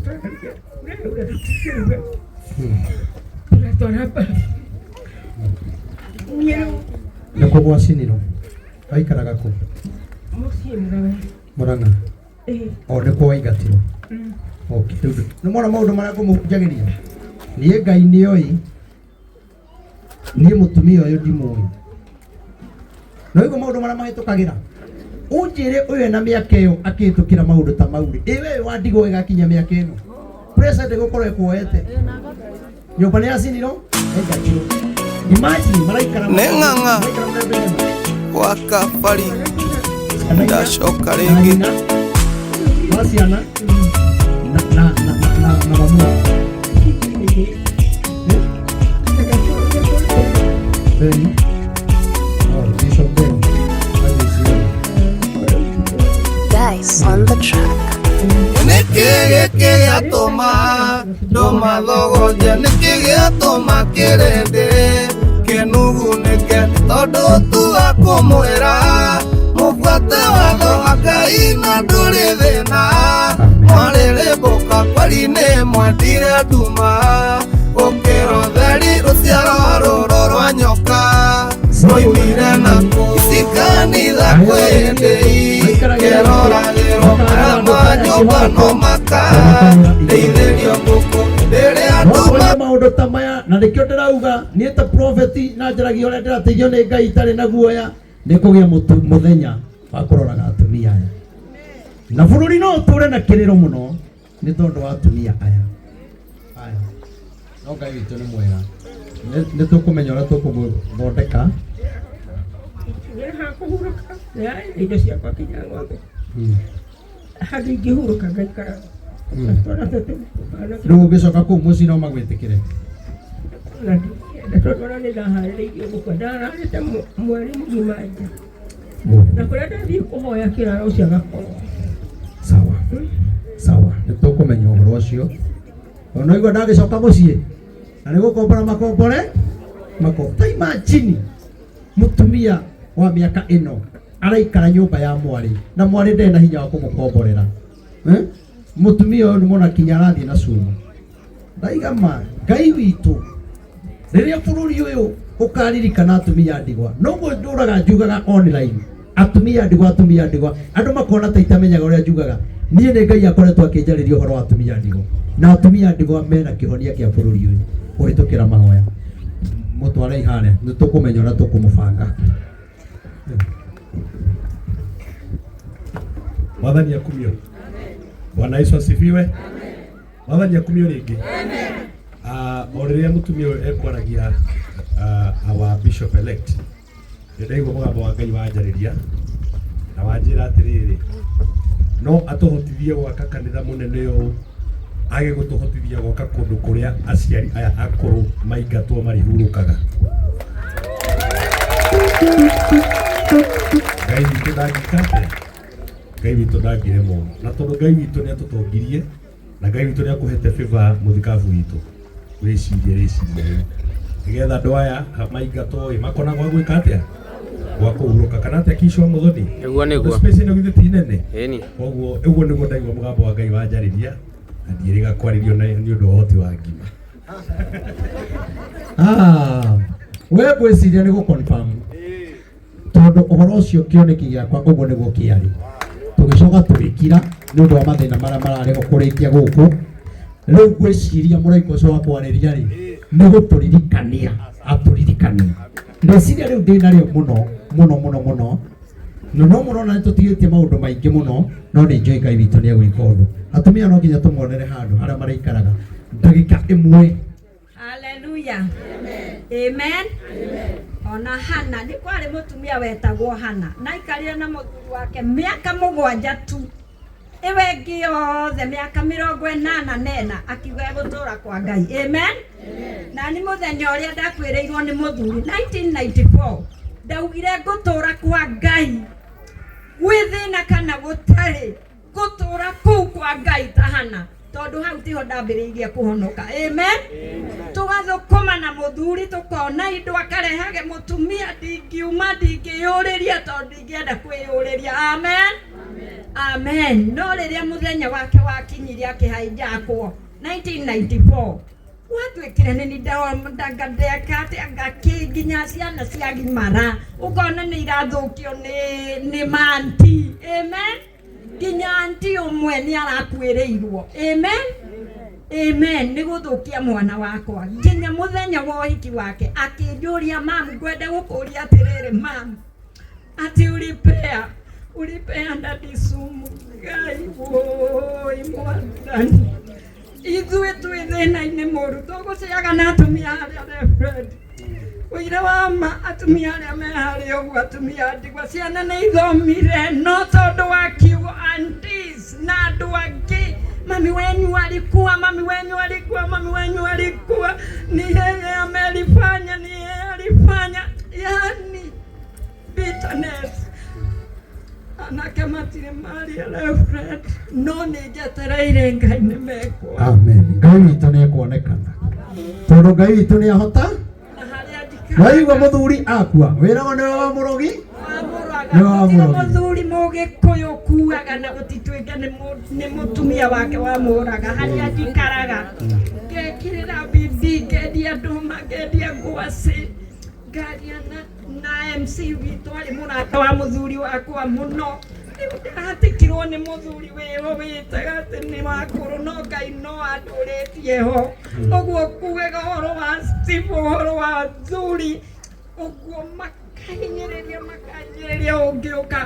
Tũraruga tũtingĩruga. Tũratwara mbaru. Niĩ rĩu Nĩ kũ gwacinirwo? Waikaraga kũ? Mũciĩ Mũrang'a. Mũrang'a. Ĩĩ. O nĩ kũ waingatirwo? Okay. Rĩu nĩ mona maũndũ marĩa ngũmũhunjagĩria. Niĩ Ngai nĩ oĩ. Niĩ mũtumia ũyũ ndimũĩ. No igua maũndũ marĩa mahĩtũkagĩra. Ũnjĩre ũyũ ena mĩaka ĩyo akĩhĩtũkĩra maũndũ ta mau rĩ. Ĩ we wa ndigwa ĩgakinya mĩaka ĩno. Pressure ndĩgũkorwo ĩkuoete. Nyũmba nĩ yacinirwo, yaingatirwo. Imagine maraikara Nĩ ng'ang'a. maraikara mũthemba ĩno. Gwa kabari Ciana inya, ndacoka na rĩngĩ. nyina wa ciana na na na na na mamu wao. Ben. Oh, Bishop Ben. Hadi Dice on the track. Nĩkĩ gĩkĩ gĩatũma ndũma thogonje? Nĩkĩ gĩatũma kĩrĩndĩ kĩnugunĩke? Tondũ tuga kũmwĩra mũbuate watho wa Ngai na ndũrĩ thĩna. Mwarĩrĩmbũka kweri nĩ mwendire nduma gũkĩra ũtheri, rũciaro rũrũ rwa nyoka rwoimire nakũ? Ici kanitha kwĩ ndĩi kĩroragĩrwo arĩa ma nyũmba no makarĩithĩrio ngũkũ rĩrĩa No nduma twarie maũndũ ta maya na nĩkĩo ndĩrauga niĩ ta prophet na njaragia ũrĩa ndĩrateithio nĩ Ngai itarĩ na guoya nĩ kũgĩa mũthenya wa kũroraga atumia aya na bũrũri no ũtũre na kĩrĩro mũno nĩ tondũ wa atumia aya aya no Ngai witũ nĩ mwega. Nĩ tũkũmenya ũrĩa tũkũmũthondeka. Nĩ ha kũhurũka indo ciakwa kinya ng'ombe handũ ingĩhurũka ngaikara twana tũtũ. Rĩu ũngĩcoka kũu mũciĩ no magwĩtĩkĩre? Na ndingĩenda tondũ ona nĩ ndaharĩrĩirio gũkua, ndararĩte mweri mũgima nja na kũrĩa ndathiĩ kũhoya kĩraro ũcio agakorwo. Sawa sawa, nĩ tũkũmenya ũhoro ũcio. Ona igua ndagĩcoka mũciĩ na nĩ gũkombora makombore mako. Ta imagine mũtumia wa mĩaka ĩno araikara nyũmba ya mwarĩ na mwarĩ ndarĩ na hinya wa kũmũkomborera. Eh? Mũtumia ũyũ nĩ mona kinya arathiĩ na cuma. Ndaiga ma Ngai witũ rĩrĩa bũrũri ũyũ ũkaririkana atumia a ndigwa, noguo ndũraga njugaga online atumia a ndigwa, atumia a ndigwa, andũ makona ta itamenyaga ũrĩa njugaga. Niĩ nĩ Ngai akoretwo akĩnjarĩria ũhoro wa atumia a ndigwa, na atumia a ndigwa mena kĩhonia kĩa bũrũri ũyũ kũhĩtũkĩra mahoya. Mũtwarei harĩa, nĩ tũkũmenya ũrĩa tũkũmũbanga. Mwathani akumio. Bwana Yesu asifiwe. Mwathani akumio rĩngĩ. Ah, o rĩrĩa mũtumia ũyũ ekwaragia, our bishop elect, nĩ ndaigua mũgambo wa Ngai wanjarĩria na wanjĩra atĩrĩrĩ, no atũhotithie gwaka kanitha mũnene ũũ age gũtũhotithia gwaka kũndũ kũrĩa aciari aya akũrũ maingatwo marĩhurũkaga. Ngai witũ ndangĩka atĩa? Ngai witũ ndangĩremwo. Na tondũ Ngai witũ nĩ atũtongirie na Ngai witũ nĩ akũhete favor mũthikabu witũ, wĩcirie rĩciria rĩu nĩgetha andũ aya maingatwo ĩ makona gwa gwĩka atĩa, gwa kũhurũka kana atĩa, Kisho wa Mũthoni? Nĩguo nĩguo. Space ĩno githĩ ti nene? Ĩni. Koguo ũguo nĩguo ndaigua mũgambo wa Ngai wanjarĩria na ndiĩrĩga kwarĩrio na nĩ ũndũ wa ũhoti wa ngima. Ah, we ngwĩciria nĩ gũ-confirm tondũ ũhoro ũcio kĩoneki gĩakwa ũguo nĩguo kĩarĩ. Tũgĩcoka tũgĩkira nĩ ũndũ wa mathĩna marĩa mararĩ ho kũrĩkia gũkũ. Rĩu ngwĩciria mũraika ũcio wa kwarĩria rĩ nĩ gũtũririkania atũririkania. Rĩciria rĩu ndĩ narĩo mũno mũno mũno mũno na no mũrona nĩ tũtigĩtie maũndũ maingĩ mũno, no nĩ njũĩ Ngai witũ nĩ egwĩka ũndũ. Atumia no nginya tũmonere handũ harĩa marĩikaraga ndagĩka ĩmwe. Haleluya. Amen. Ona Hana nĩ kwarĩ mũtumia wetagwo Hana na aikarire na mũthuri wake mĩaka 7 tu, ĩwe ĩngĩ yothe mĩaka 84 akiuga egũtũra kwa Ngai. Amen. Na nĩ mũthenya ũrĩa ndakwĩrĩirwo nĩ mũthuri 1994 ndaugire ngũtũra kwa Ngai gwĩ thĩna kana gũtarĩ, ngũtũra kũu kwa Ngai ta Hana, tondũ hau tiho ndambĩrĩirie kũhonoka. Amen. Tũgathũkũma na mũthuri tũkona indo akarehage mũtumia, ndingiuma ndingĩyũrĩria tondũ ndingĩenda kwĩyũrĩria. Amen. Amen. No rĩrĩa mũthenya wake wakinyire akĩhaijakwo 1994, gwatuĩkire nĩ ndangandeka atĩ ngakĩ nginya ciana ciagimara ũkona nĩ irathũkio nĩ manti. Amen. Nginya anti ũmwe nĩ arakuĩrĩirwo. Amen. Amen. Nĩ gũthũkia mwana wakwa. Nginya mũthenya wa ũhiki wake akĩnjũria, mam, ngwenda gũkũria atĩrĩrĩ mam, atĩ ulipea daddy sumu. Ngai woi mwathani, ithuĩ twĩ thĩna-inĩ mũru, tũgũciaga na atumia arĩa Reverend ũira wa ma, atumia arĩa me harĩa ũguo, atumia ndigwa, ciana nĩ ithomire, no tondũ wa kiugo aunties na andũ angĩ, mami wenyu alikuwa, mami wenyu alikuwa, mami wenyu alikuwa, ni yeye amelifanya, ni yeye alifanya, yani bitterness. Anake matirĩ maria Reverend, no nĩ njetereire Ngai nĩ mekwo. Amen. Ngai witũ nĩ ekuonekana tondũ Ngai witũ nĩ ahota. Na harĩa njikaraga. Waigua mũthuri akua wĩragwo nĩwe wa mũrogi. Nĩ wa gũtirĩ mũrogi. Mũthuri mũgĩkũyũ kuaga na gũtituĩke nĩ mũtumia wake wamũraga. Harĩa njikaraga ngekĩrĩra bidii, ngendia ndũma, ngendia ngwacĩ, ngaria na MC witũ arĩ mũrata wa mũthuri wakwa mũno. Rĩu ndĩrahatĩkirwo nĩ mũthuri wĩho wĩtaga atĩ nĩ wakũrũ, no Ngai no andũrĩtie ho ũguo kugaga ũhoro wa Steve, ũhoro wa thuri ũguo makahinyĩrĩria makahinyĩrĩria, ũngĩũka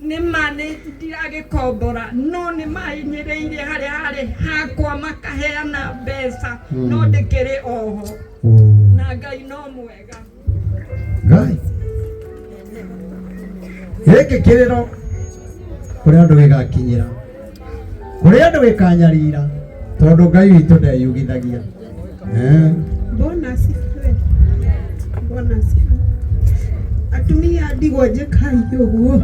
nĩ ma nĩ ndiragĩkombora, no nĩ mahinyĩrĩirie harĩa harĩ hakwa makaheana mbeca, no ndĩkĩrĩ oho na Ngai no mwega. Ngai gĩkĩ kĩrĩro kũrĩ andũ gĩgakinyĩra, kũrĩ andũ gĩkanyarira, tondũ Ngai witũ ndeyugithagia. Eh. Bwana asifiwe. Bwana asifiwe. Atumia ndigwa, njĩkai ũguo,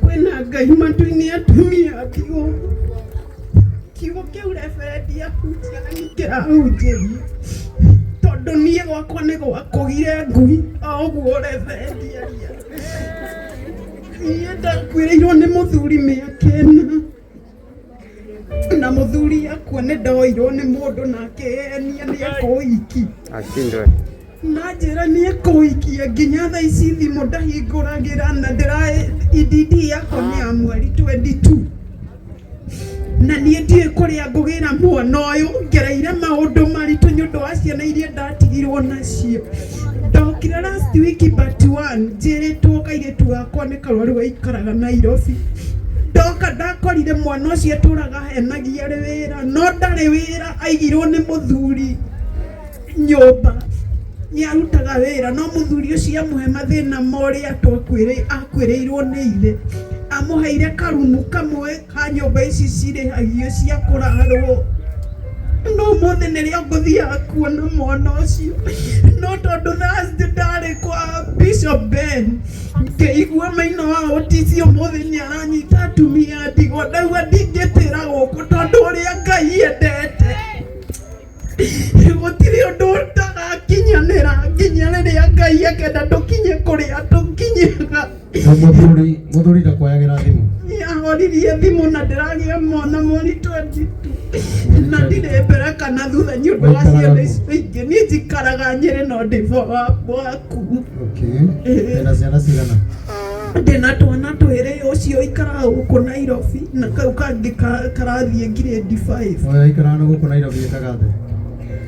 kwĩna Ngai matu-inĩ. Atumia ndigwa, kiugo kĩu referendi ahunjia na nĩkĩrahunjĩria, tondũ niĩ gwakwa nĩ gwakũgire ngui o ũguo referendi aria. Niĩ ndakuĩrĩirwo nĩ mũthuri mĩaka 4, na mũthuri akua nĩ ndoirwo nĩ mũndũ na akĩenia nĩ ekũhiki. Ashindwe. Na njĩra nĩ ekũhikia, nginya thaa ici thimũ ndahingũragĩra, na ndĩra EDD yakwa nĩ ya mweri 22, na niĩ ndiũĩ kũrĩa ngũgĩra mwana ũyũ. Ngereire maũndũ maritũ nĩ ũndũ wa ciana iria ndatigirwo nacio. Ndokire last week but one, njĩrĩtwo kairĩtu gakwa nĩ karwaru gaikaraga Nairobi. Ndoka ndakorire mwana ũcio atũraga henagia arĩ wĩra, no ndarĩ wĩra, aigirwo nĩ mũthuri nyũmba. Nĩ arutaga wĩra, no mũthuri ũcio amũhe mathĩna ma ũrĩa akuĩrĩirwo nĩ ithe. Amũheire karumu kamwe ka nyũmba ici cirĩhagio cia kũrarwo, no ũmũthĩ nĩrĩo ngũthiaga kuona mwana ũcio. No tondũ Thursday ndarĩ kwa Bishop Ben, ngĩigua maina wa otisi ũmũthĩ nĩ aranyita atumia ndigwa, ndaigua ndingĩtĩra gũkũ, tondũ ũrĩa Ngai endete gũtirĩ ũndũ ũtagakinyanĩra nginya rĩrĩa Ngai akenda tũkinye kũrĩa tũkinyaga. Na mũthuri ndakuoyagĩra thimũ? Nĩahoririe thimũ, na ndĩragĩa mwana mweri 22, na ndirĩ mbere kana thutha nĩ ũndũ wa ciana icio ingĩ. Niĩ njikaraga Nyĩrĩ, no ndĩ waku. Okay. Wĩna ciana cigana? Ndĩna twana twĩrĩ, ũcio ũikaraga gũkũ Nairobi na kau kangĩ karathiĩ grade 5. Ũyũ aikaraga na gũkũ Nairobi ekaga atĩa?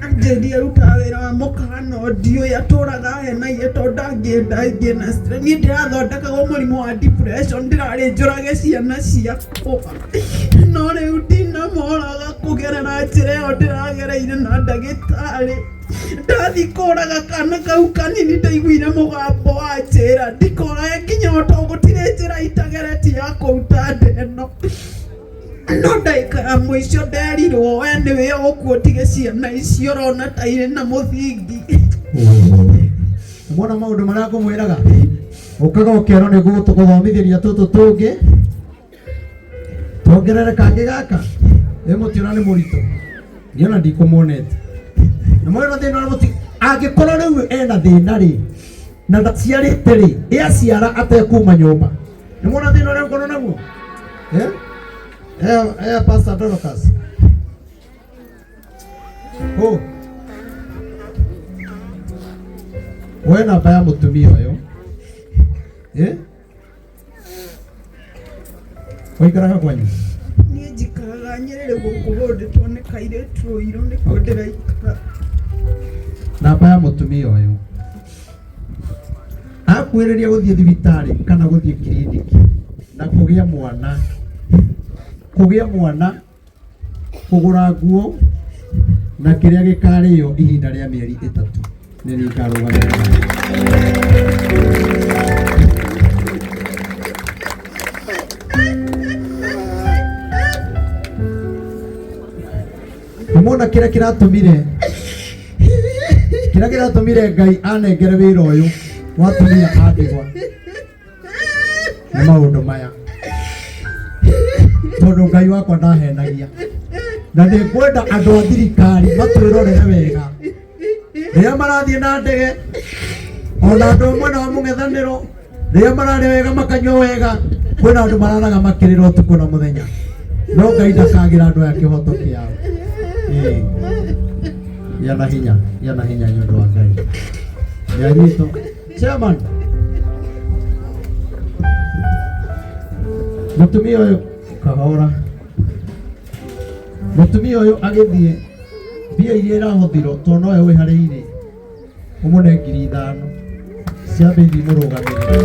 Anjĩri arutaga wĩra wa mũkano, ndiũĩ atũraga henagia, tondũ ndangĩenda ingĩ na stress. Niĩ ndĩrathondekagwo mũrimũ wa depression, ndĩrarĩ njũrage ciana ciakwa, no rĩu ndinamoraga kũgerera njĩra ĩyo ndĩragereire na ndagĩtarĩ. Ndathi kũraga kana kau kanini, ndaiguire mũgambo wa njĩra ndikorage nginya o tondũ gũtirĩ njĩra itageretie ya kũruta nda ĩno, no ndagĩka ya mũico nderirwo, we nĩwe ũgũkua ũtige ciana icio ũrona ta irĩ na mũthingi. Mwana maũndũ marĩa ngũmwĩraga, ũkaga ũkerwo nĩ gũtũgũthomithĩria tũtũ tũngĩ tuongerere kangĩ gaka ĩ mũtiona nĩ mũritũ, niĩ ona ndikũmuonete na mwena thĩna ũrĩa mũti angĩkorwo rĩu ena thĩna rĩ na ndaciarĩte rĩ, ĩ aciara atekuma nyũmba, nĩ mwona thĩna ũrĩa ũkorwo naguo. Eh? Eh, eh, Pastor Dorcas. Oh. We namba ya mũtumia ũyũ. Eh? Ũikaraga kwanyu? Niĩ njikaraga Nyĩrĩ gũkũ hũndĩtwo nĩ kairĩtu ũirũ nĩkuo ndĩraikara. Namba ya mũtumia ũyũ. Akuhĩrĩria gũthiĩ thibitarĩ kana gũthiĩ kiriniki na kũgĩa mwana, kũgĩa mwana, kũgũra nguo na kĩrĩa gĩkarĩo ihinda rĩa mĩeri ĩtatũ nĩ niĩ ngarũgamĩrĩra. Nĩmwona kĩrĩa kĩratũmire kĩrĩa kĩratũmire Ngai anengere wĩra ũyũ wa atumia a ndigwa nĩ maũndũ maya tondũ Ngai wakwa ndahenagia na nĩ ngwenda andũ a thirikari matwĩrorere wega rĩrĩa marathiĩ na ndege ona andũ a mwena wa mũng'ethanĩro rĩrĩa mararĩa wega makanyua wega kwĩna andũ mararaga makĩrĩra ũtukũ na mũthenya no Ngai ndakagĩra andũ aya kĩhoto kĩao. Ĩĩ. Gĩa na hinya, gĩa na hinya nĩ ũndũ wa Ngai. Nĩanyitwo. Chairman. Mũtumia ũyũ kahora. Mũtumia ũyũ agĩthiĩ mbia iria ĩrahũthirwo tondũ nowe wĩharĩirie ũmũne 5,000 ciambe ithiĩ mũrũgamĩrĩre.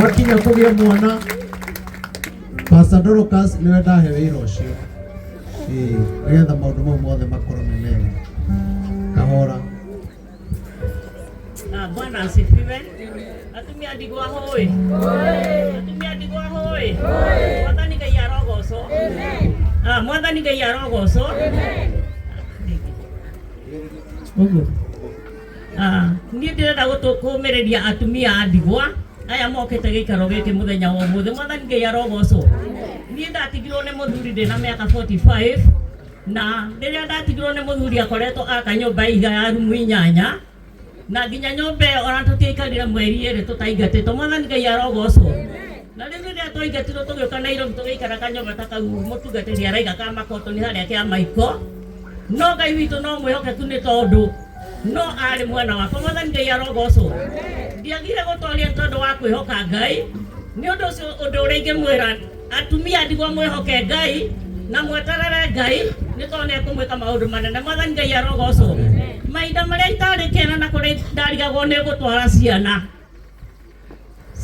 Wakinya kũgĩa mwana Pastor Dorcas nĩwe ndahe wĩra ũcio. Ĩĩ, nĩgetha maũndũ mau mothe makorwo me mega. Kahora. Ah, Bwana asifiwe. Atumia ndigwa hoi. Atumia ndigwa hoi. Mwathani Ngai arogocwo. Ah, Mwathani Ngai arogocwo. Ũguo. Ah, niĩ ndĩrenda kũũmĩrĩria atumia a ndigwa aya mokĩte gĩikaro gĩkĩ mũthenya wa ũmũthĩ. Mwathani Ngai arogocwo. Niĩ ndatigirwo nĩ mũthuri ndĩna mĩaka 45 na rĩrĩa ndatigirwo nĩ mũthuri akoretwo aka nyũmba ya ihiga ya rumu inyanya na nginya nyũmba ĩyo ona tũtiaikarire mweri ĩrĩ tũtaingatĩtwo. Mwathani Ngai arogocwo. Na rĩu rĩrĩa twaingatirwo tũgĩũka Nairobi tũgĩikara kanyũmba ta kau mũtungatĩri araiga ka makotoni harĩa kĩa Maiko. No Ngai witũ no mwĩhokeku nĩ tondũ no arĩ mwena wakwa. Mwathani Ngai arogocwo. Ndiagire gũtoria nĩ tondũ wa kwĩhoka Ngai. Nĩ ũndũ ũcio ũndũ ũrĩa ingĩmwĩra atumia ndigwa mwĩhoke Ngai na mweterere Ngai nĩ tondũ nĩ ekũmwĩka maũndũ manene. Mwathani Ngai arogocwo. Mahinda marĩa itarĩ kĩene na kũrĩa ndarigagwo nĩ gũtwara ciana,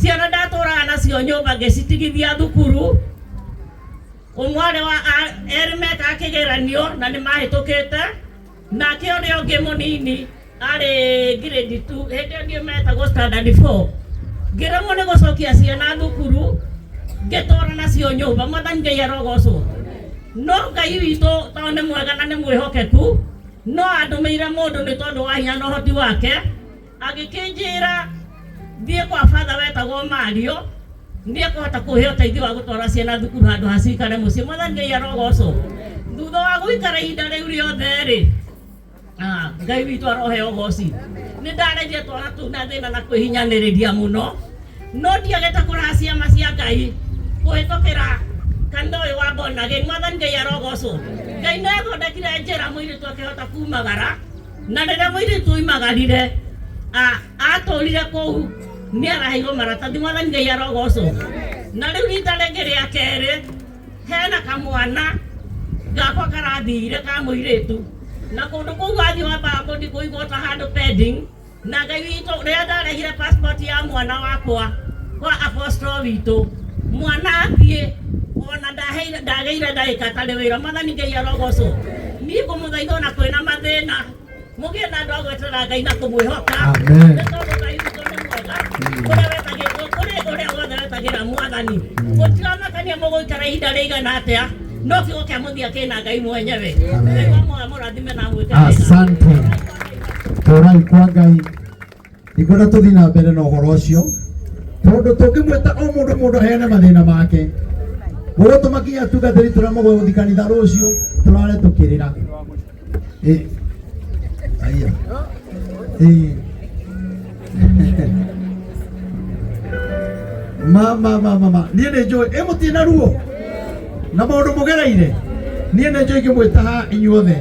ciana ndatũraga nacio nyũmba ngĩcitigithia thukuru. Ũmwe arĩ wa erĩ mekaga kĩgeranio na nĩ mahĩtũkĩte, nake ũrĩa ũngĩ mũnini arĩ grade 2 hĩndĩ ĩyo ndiũ metagwo standard 4. Ngĩremwo nĩ gũcokia ciana thukuru ngĩtũra nacio nyũmba. Mwathani Ngai arogocwo. No Ngai witũ tondũ nĩ mwega na nĩ mwĩhokeku no andũmĩire mũndũ nĩ tondũ wa hinya na ũhoti wake, agĩkĩnjĩra thiĩ kwa batha wetagwo Mario nĩ ekũhota kũhe ũteithio wa gũtwara ciana thukuru handũ ha cikare mũciĩ. Mwathani Ngai arogocwo. Thutha wa gũikara ihinda rĩu rĩothe rĩ, Ngai witũ aroheo ũgoci. Nĩ ndareire twana tũu na thĩna na kwĩhinyanĩrĩria mũno, no ndiagĩte kũraha ciama cia Ngai kũhĩtũkĩra kanitha ũyũ wa Born Again. Mwathani Ngai arogocwo. Ngai nĩ athondekire njĩra mũirĩtu akĩhota kumagara, na rĩrĩa mũirĩtu oimagarire atũrire kũu nĩ araheirwo maratathi. Mwathani Ngai arogocwo. Na rĩu rita rĩngĩ rĩa kerĩ hena kamwana gakwa karathire ka mũirĩtu, na kũndũ kũu wathiĩ wambaga kũndi kũigwo ta handũ pending. Na Ngai witũ rĩrĩa ndarehire passport ya mwana wakwa kwa apostle witũ, mwana athiĩ ona ndagĩire ndagĩka atarĩ wĩra. Mwathani Ngai arogocwo. Niĩ ngũmũthaitha ona kwĩna mathĩna mũgĩe na andũ a gweterera Ngai na kũmwĩhoka. Amen. Nĩ tondũ Ngai witũ nĩ mwega, kũrĩa wetagĩrwo, kũrĩ ũrĩa wothe wetagĩra Mwathani. Gũtiramakania mũgũikara ihinda rĩigana atĩa, no kiugo kĩa mũthia kĩna Ngai mwenyewe. Amen. Ngai wa amũrathime na amwĩke wega. Asante. Tũrai kwa Ngai. Ndikwenda tũthiĩ na mbere na ũhoro ũcio tondũ tũngĩmwĩta o mũndũ mũndũ aheane mathĩna make mũgũtũma kinya atungatĩri tũrĩa mũgũthiĩ kanitha rũciũ tũrare tũkĩrĩra. Aya. Ma ma ma ma ma niĩ nĩ njũĩ ĩ mũtirĩ na ruo na maũndũ mũgereire. Niĩ nĩ njũĩ ingĩmwĩta haha inyuothe,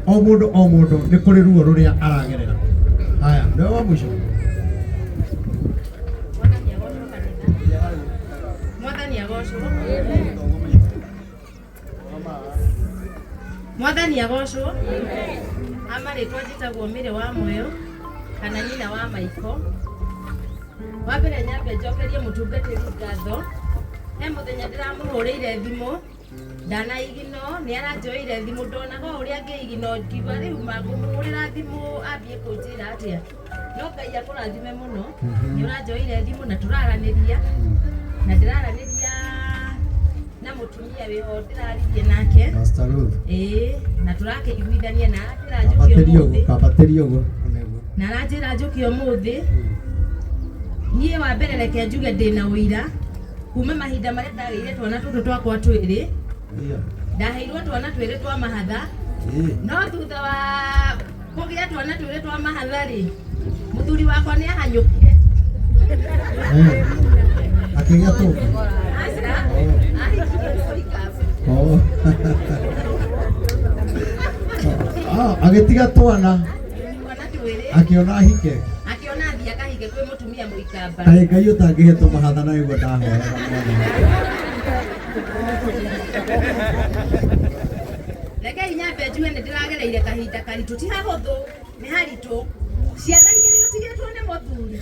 o mũndũ o mũndũ nĩ kũrĩ ruo rũrĩa aragerera. Haya, nĩwe wa mũico. Mwathani agocwo. Mwathani agocwo. Ama rĩtwa njĩtagwo Mĩrĩ wa Moyo kana nyina wa Maiko. Wa mbere nyambe njokerie mũtungatĩri ngatho. He mũthenya ndĩramũhũrĩire thimũ ndanaigino nĩ aranjoeire thimũ ndonaga o ũrĩa ngĩigino ngiuga rĩu mangũmũhũrĩra thimũ ambie kũnjĩra atĩa. No Ngai akũrathime mũno nĩ ũranjoeire thimũ na tũraranĩria na ndĩraranĩria na mũtumia wĩho ndĩraririe nake. Pastor Ruth. Ĩĩ, na tũrakĩiguithania na aranjĩra njũke Kambatĩria ũguo, ũmũthĩ. kambatĩria ũguo. Na aranjĩra njũke ũmũthĩ. Niĩ wa mbere reke njuge ndĩna ũira kuma mahinda marĩa ndagĩire twana tũtũ twakwa twĩrĩ. Ndaheirwo twana twĩrĩ twa mahatha. No thutha wa kũgĩa twana twĩrĩ twa mahatha rĩ, mũthuri wakwa nĩ ahanyũkire. Akĩgĩa tũngĩ. Aca, ahikirie mũikabu. Oh. Ah, agĩtiga twana Twana twĩrĩ. Akĩona ahike. Akĩona athiĩ akahike kwĩ mũtumia mũikamba. Kaĩ Ngai ũtangĩhe tũmahatha na nĩguo ndahoyaga mwana. Rekei nyambe njuge nĩ ndĩragereire kahinda karitũ, ti hahũthũ, nĩ haritũ. Ciana igĩrĩ ũtigĩtwo nĩ mũthuri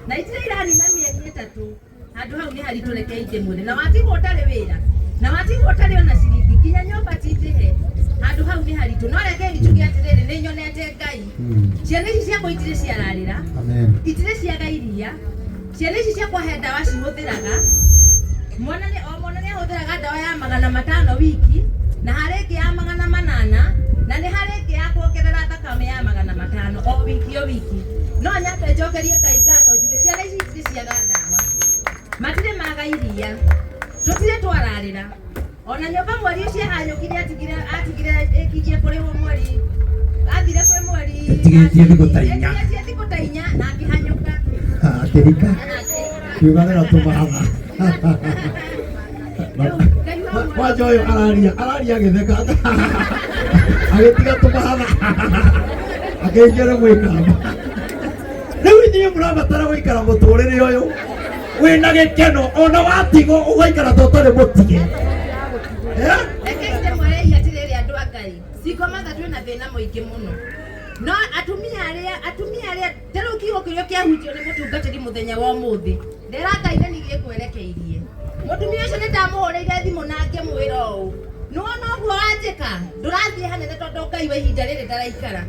na itirĩ iranina mĩeri ĩtatũ, handũ hau nĩ haritũ. Rekei ndĩmwĩre, na watigwo ũtarĩ wĩra na watigwo ũtarĩ ona ciringi, nginya nyũmba ti ndĩhe, handũ hau nĩ haritũ. No rekei njuge atĩrĩrĩ, nĩ nyonete Ngai. Ciana ici ciakwa itirĩ ciararĩra. Amen. Itirĩ ciaga iria. Ciana ici ciakwa he ndawa cihũthĩraga. Mwana nĩ o mwana nĩ ahũthĩraga ndawa ya 500 wiki, na harĩ ĩngĩ ya 800, na nĩ harĩ ĩngĩ ya kuongerera thakame ya 500 o wiki o wiki. No nyambe njokerie Ngai ngatho njuge ciana ici itirĩ ciaga ndawa, matirĩ maga iria, tũtirĩ twararĩra. Ona nyũmba mweri ũcio ahanyũkire atigire atigire ĩkirie kũrĩhwo mweri athire kwĩ mweri. Ĩtigĩtie thikũ ta inya. Ĩtigĩtie thikũ ta inya na akĩhanyũka. Akĩhika. Kiuganĩra tũmahatha. Kwanja ũyũ araria araria agĩtheka agĩtiga tũmahatha akĩingĩra mwĩkamba. Rĩu inyuĩ mũrabatara gũikara mũtũrĩre ũyũ wĩna gĩkeno, ona watigwo ũgaikara ta ũtarĩ mũtige. Eh? Rekei ndĩmwĩre atĩrĩrĩ, andũ a Ngai, cingomatha twĩna thĩna mũingĩ mũno. No atumia arĩa ta rĩu kiugo kĩrĩa kĩahunjio nĩ mũtungatĩri mũthenya wa ũmũthĩ, ndĩra Ngai nĩ gĩkwerekeirie. Mũtumia ũcio nĩ ndamũhũrĩire thimũ na ngĩmwĩra ũũ, nĩwona ũguo wanjĩka, ndũrathiĩ hanene tondũ Ngai wa ihinda rĩrĩ ndaraikara.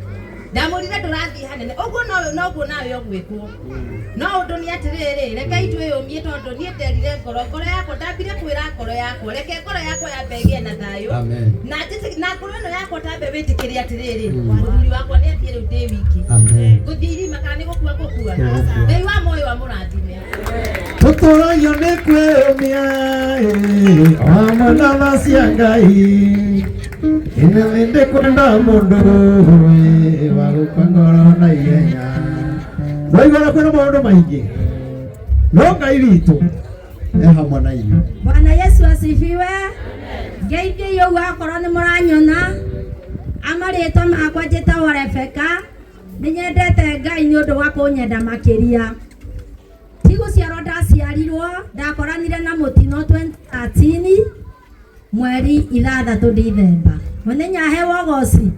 Ndamwĩrire ndũrathiĩ hanene ũguo noguo nawe ũgwĩkwo. No ũndũ nĩ atĩrĩrĩ, rekei twĩyũmie tondũ niĩ nderire ngoro yakwa, ndambire kwĩra ngoro yakwa, reke ngoro yakwa yambe ĩgĩe na thayũ. Amen. Na na ngoro ĩno yakwa tambe wĩtĩkĩre atĩrĩrĩ, mũthuri wakwa nĩ athiĩ, rĩu ndĩ wiki. Amen. Ngũthiĩ irima kana nĩ gũkua ngũkua. Gũkua. Ngai wa muoyo amũrathime. Tũtũragio nĩ kwĩyũmia hamwe na tha cia Ngai. Ĩnene ndĩkwenda mũndũ wa gũkua ngoro na ihenya. Waigua na kwĩna maũndũ maingĩ, no Ngai witũ e hamwe na inyuĩ. Bwana Yesu asifiwe. Ngeithie ũguo akorwo nĩ mũranyona. Amarĩtwa makwa njĩtagwo Rebecca. Nĩ nyendete Ngai nĩ ũndũ wa kũnyenda makĩria. Ti gũciarwo ndaciarirwo, ndakoranire na mũtino 2013 mweri 6 Dithemba. Mũthenya hewa ũgoci.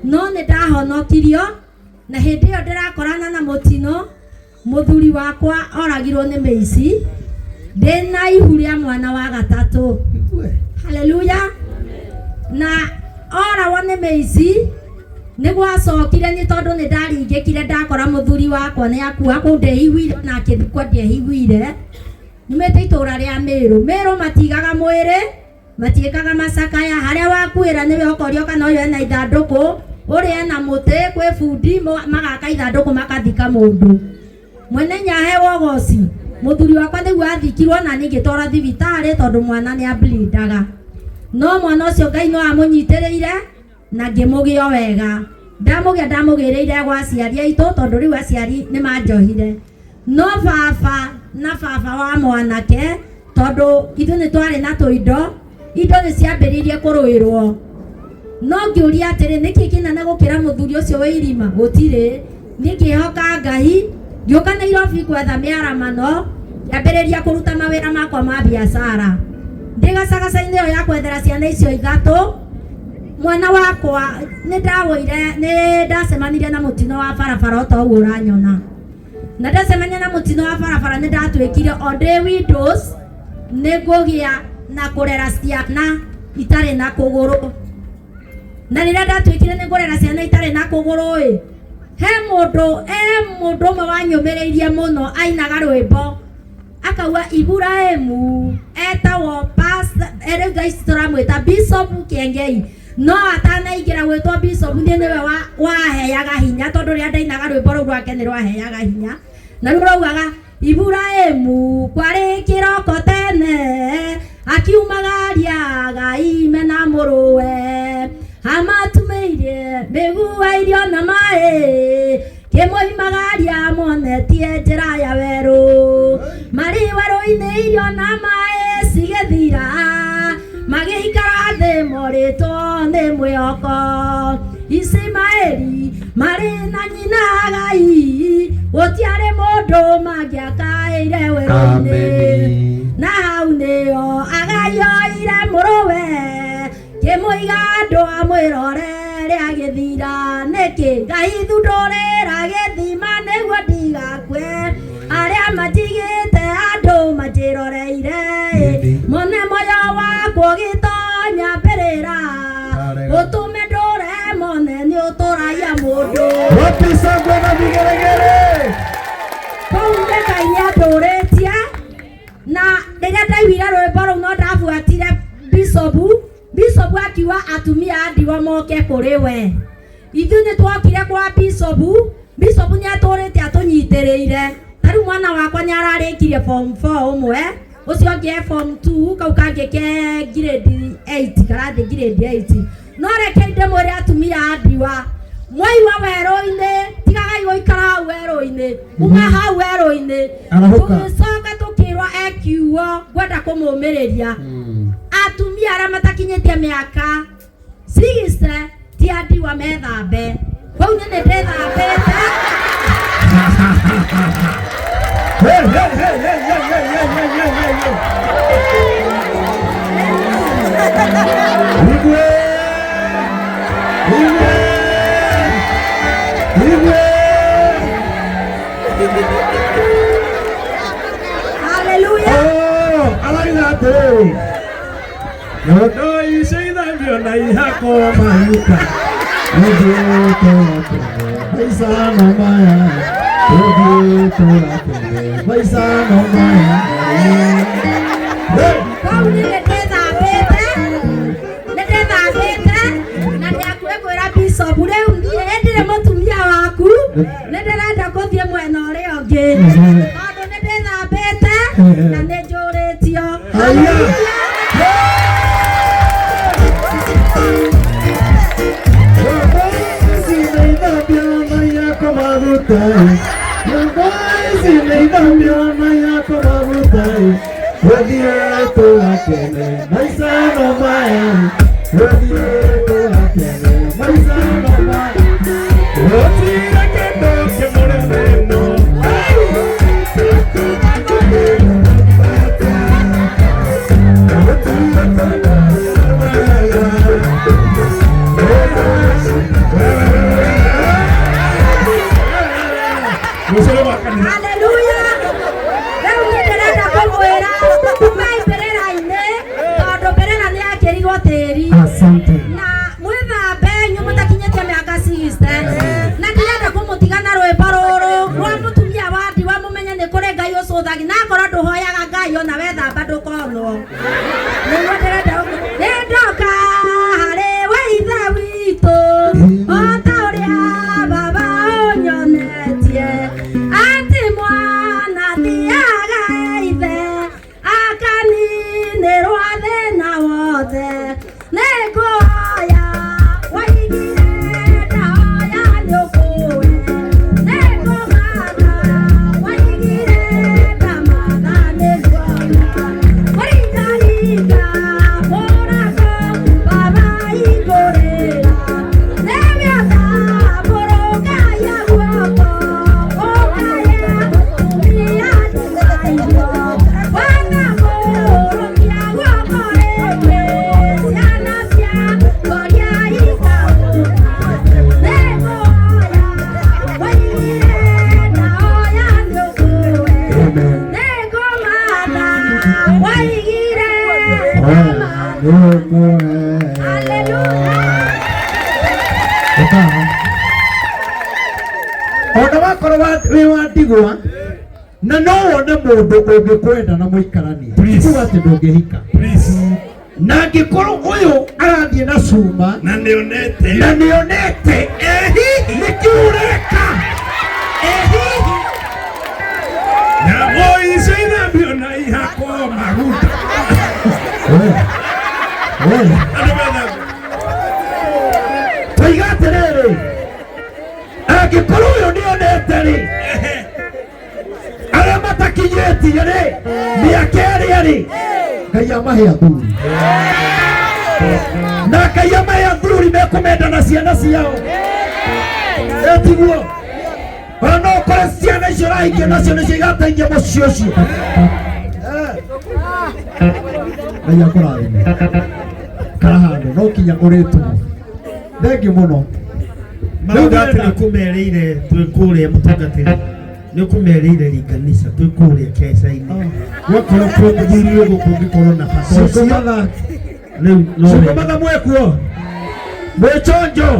No nĩ ndahonokirio na hĩndĩ ĩyo ndĩrakorana na mũtino, mũthuri wakwa oragirwo nĩ mĩici ndĩna ihu rĩa mwana wa gatatũ. Haleluya. Na oragwo nĩ mĩici nĩ gwacokire nĩ tondũ nĩ ndaringĩkire ndakora mũthuri wakwa nĩ akua kũu ndĩiguire ona akĩthikwo ndiehiguire. Nyumĩte itũra rĩa Mĩrũ. Mĩrũ matigaga mwĩrĩ, matiĩkaga macakaya, harĩa wakuĩra nĩwe ũkorio kana ũyũ ena ithandũkũ, ũrĩa ena mũtĩ, kwĩ bundi magaka ithandũkũ makathika mũndũ. Mwene nyahe wogoci mũthuri wakwa nĩguo athikirwo na niĩ ngĩtwarwo thibitarĩ tondũ mwana nĩ ablindaga. No mwana ũcio Ngai no amũnyitĩrĩire na ngĩmũgĩa o wega. Ndamũgĩa ndamũgĩrĩire gwa aciari aitũ tondũ rĩu aciari nĩ manjohire. No baba na baba wa mwanake tondũ ithuĩ nĩ twarĩ na tũindo indo nĩ ciambĩrĩirie kũrũĩrwo no ngĩũria atĩrĩ nĩkĩ kĩnene gũkĩra mũthuri ũcio wa irima gũtirĩ niĩ ngĩhoka Ngai ngĩũka Nairobi gwetha mĩaramano ngĩambĩrĩria kũruta mawĩra makwa ma biacara ndĩ gacagaca-inĩ ĩyo ya kwethera ciana icio ithatũ mwana wakwa nĩ ndawoire nĩ ndacemanirie na mũtino wa barabara o ta ũguo ũranyona na ndacemania na mũtino wa barabara nĩ ndatuĩkire o ndĩ windows nĩ ngũgĩa na kũrera ciana itarĩ na kũgũrũ na rĩrĩa ndatuĩkire nĩ ngũrera ciana itarĩ na kũgũrũ ĩ he mũndũ mũndũ ũmwe wanyũmĩrĩirie mũno ainaga rwĩmbo akauga Iburahĩmu etagwo pastor rĩu thaa ici tũramwĩta Bishop Kiengei no atanaingĩra gwĩtwo Bishop niĩ nĩwe waheaga hinya tondũ rĩrĩa ndainaga rwĩmbo rũu rwake nĩ rwaheaga hinya na rĩu raugaga Iburahĩmu kwarĩ kĩroko tene akiumagaria Ngai na mũrũwe amatumĩirie mĩgua irio na maĩ kĩmoimagaria monetie njĩra ya werũ marĩ werũ-inĩ irio na maĩ cigĩthira magĩikara thĩ morĩtwo nĩ mwĩhoko Ismaeli marĩ na nyina Ngai gũtiarĩ mũndũ mangĩakaĩire werũ-inĩ na hau nĩho agayoire mũrũwe kĩmũiga andũ amwĩrorere agĩthira nĩkĩ Ngai thundũrĩra gĩthima nĩguo ndigakue arĩa manjigĩte andũ manjĩroreire mone moyo wakwa ũgĩtonya mbĩrĩra ũtũme ndũre mone nĩ ũtũragia mũndũ. Wapi shangwe na vigelegele? Kũu nĩ Ngai nĩandũrĩtie na rĩrĩa ndaiguire rwĩmbo rũu no ndabuatire Bishop akiuga atumia a ndigwa moke kũrĩ we ithuĩ nĩ twokire kwa Bishop Bishop nĩ atũrĩte atũnyitĩrĩire ta rĩu mwana wakwa nĩ ararĩkirie form 4 ũmwe ũcio ũngĩ e form 2 kau kangĩ ke grade 8 karathiĩ grade 8 no reke ndĩmwĩre atumia a ndigwa mwaigua werũ-inĩ tigagai gũikara hau werũ-inĩ uma hau werũ-inĩ tũgĩcoka tũkĩrwo ekiugo ngwenda kũmũmĩrĩria atumia arĩa matakinyĩtie mĩaka 60 ti a ndigwa methambe kũu niĩ nĩ ndĩthambĩte. Hey, hey, hey, hey, hey, hey, hey, hey, hey, hey. Igwe! Igwe! Igwe! Hallelujah! Oh, arauga atĩrĩrĩ nyondo icio ithambio na ihakwo maguta ũthiĩte maica no maya ũthiĩte ũgakene maica no maya. Kũu niĩ nĩ ndĩthambĩte na ndĩhakuhĩ kwĩra Bishop rĩu niĩ ndirĩ mũtumia waku nĩ ndĩrenda gũthiĩ mwena ũrĩa ũngĩ tondũ nĩ ndĩthambĩte na nĩ njũrĩtio. Hallelujah. Rĩu niĩ ndĩrenda kũmwĩra umai mbĩrĩra-inĩ tondũ mbĩrĩra nĩ yakĩrirwo tĩri. Asante. Na mwĩthambe Ũkaha. Ona wakorwo wĩ wa ndigwa na no wone mũndũ ũngĩkwenda na mũikaranie, Please. kuga atĩ ndũngĩhika. Please. Na angĩkorwo ũyũ arathiĩ na cuma Na nĩonete. Na nĩonete, ĩ nĩkĩ ũreka? Ĩ hihi Nyamũ icio ithambio na ihakwo maguta. We, we. Andũ methambio. Tũiga atĩrĩrĩ, angĩkorwo ũyũ nĩonete rĩ, arĩa matakinyĩtie rĩ, mĩaka ĩrĩa rĩ, Ngai amahe athuri, na Ngai amahe athuri mekũmenda na ciana ciao. Ĩtiguo ona no ũkore ciana icio ũrahikia nacio nĩcio igateithia mũciĩ ũcio. Ngai akũrathime. Kara handũ no kinya ũrĩtwo. Thengiũ mũno. Maũndũ atĩ nĩ kũmerĩire twĩ kũrĩa mũtungatĩri, nĩ kũmerĩire ringanisha twĩ kũrĩa keca-inĩ, gwakorwo kwĩ mũthuri wĩ gũkũ ũngĩkorwo na bata ũcio. Ciũkũmatha. Rĩu no wega. Ciũkũmatha mwekuo mwĩchonjo,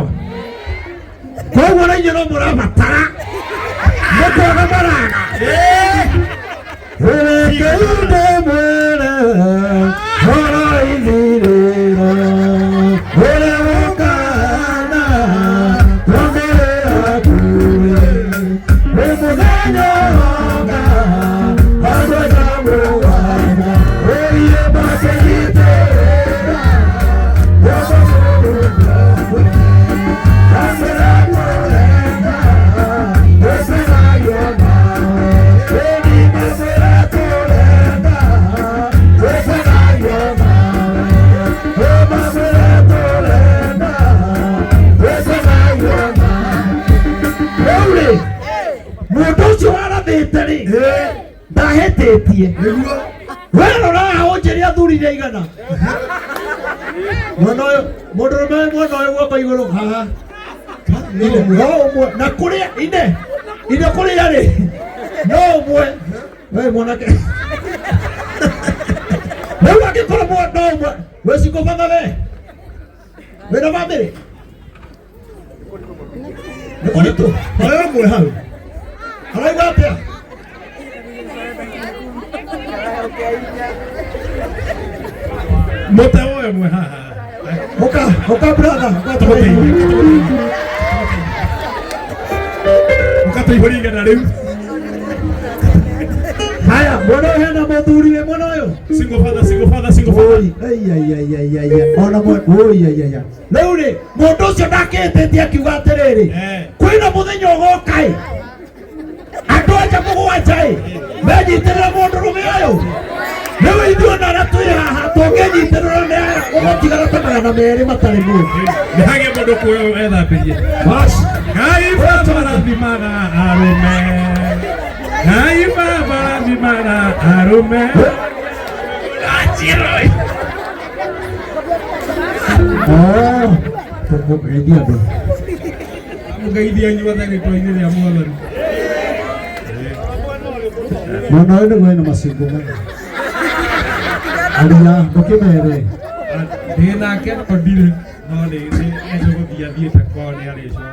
koguo na inyuĩ no mũrabatara mũkwaga maraga. Reke ndĩmwĩre horo ithirĩro ũrĩa ũkana tondũ hakuhĩ wĩ mũthenya ũroka, andũ aja mũgwanja ũiye makĩnyitĩrĩra. Mũndũ ũcio warathĩte rĩ, ndahĩtĩtie. We rora haha ũnjĩre athuri nĩ aigana. Mwena ũyũ mũndũrũme wĩ mwena ũyũ, guoko igũrũ haha. No ũmwe na kũrĩa ine ine kũrĩa rĩ, no ũmwe we mwanake. Rĩu angĩkorwo no ũmwe we cingo batha, we wĩna bamĩrĩ nĩ kũritũ. Oyo ũmwe hau arauga atĩa? Mũte ũyũ mwe haha. Ũka, ũka brother, ũka tũteithie. Ũkatũihũria igana rĩu. Haya, mwena ũyũ hena mũthuri wĩ mwena ũyũ. Single father, single father, single father. Oi, ai ai ai ai ai ai. Ona mwe, oi ai ai ai. Rĩu rĩ, mũndũ ũcio ndakĩhĩtĩtie akiuga atĩrĩrĩ, kwĩna mũthenya ũgoka ĩ, andũ anja mũgwanja ĩ, menyitĩrĩra mũndũrũme ũyũ. Rĩu ithuĩ ona arĩa twĩ haha tũngĩnyitĩrĩrwo nĩ aya, ũgũtigara ta 200 matarĩ mũndũ. Nĩ hagĩe mũndũ kuoya ethambĩrie. Bas. Ngai baba rathimaga arũme. Ngai baba rathimaga arũme. Achiroi. Oh, tũkũgeithia andũ. Mũgeithia inyuothe rĩtwa-inĩ rĩa Mwathani. Mwena ũyũ nĩguo hena macingo maya. Aria, ndũkĩmere. Ndĩ nake no ndirĩ, no nĩ nĩ gũthiĩ athiĩte kwao, nĩ arĩcoka.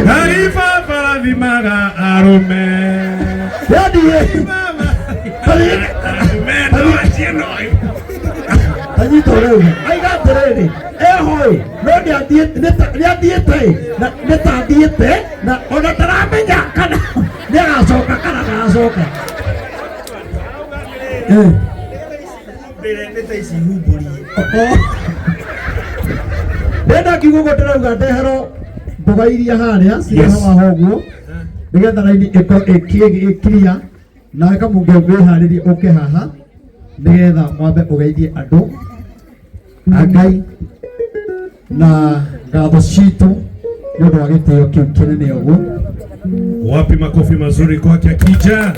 Ngai baba rathimaga arũme. Yathiĩ. Baba arũme no acio no. Anyitwo rĩu aiga atĩrĩrĩ, eho ĩ, no nĩathiĩte ĩ, na nĩ ta athiĩte na ona ndaramenya kana nĩagacoka kana ndagacoka. Mbere nĩ ta ici humbũrie. Ndenda kiugo ũguo ndĩrauga ndeherwo mboga iria harĩa cirĩ Yes. haha ũguo, nĩgetha raini ĩkorwo ĩkiria nawe kamũngĩ wĩharĩrie ũke haha nĩgetha mwambe ũgeithie andũ a Ngai na ngatho citũ nĩ ũndũ wa gĩtĩo kĩu kĩnene ũguo. Wapi makofi mazuri kwake akija?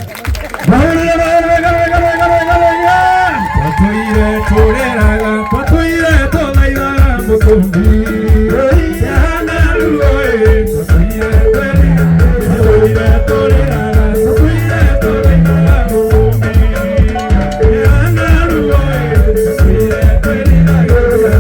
Mahũrĩre, mahũrĩre, wega, wega, wega, wega, wega. Twatũire tũreraga, twatũire tũthaithaga mũtũmbi. Yana ruo ĩ, twatũire twatũire tũreraga, twatũire tũthaithaga mũtũmbi. Yana ruo ĩ, twatũire twĩriragĩria.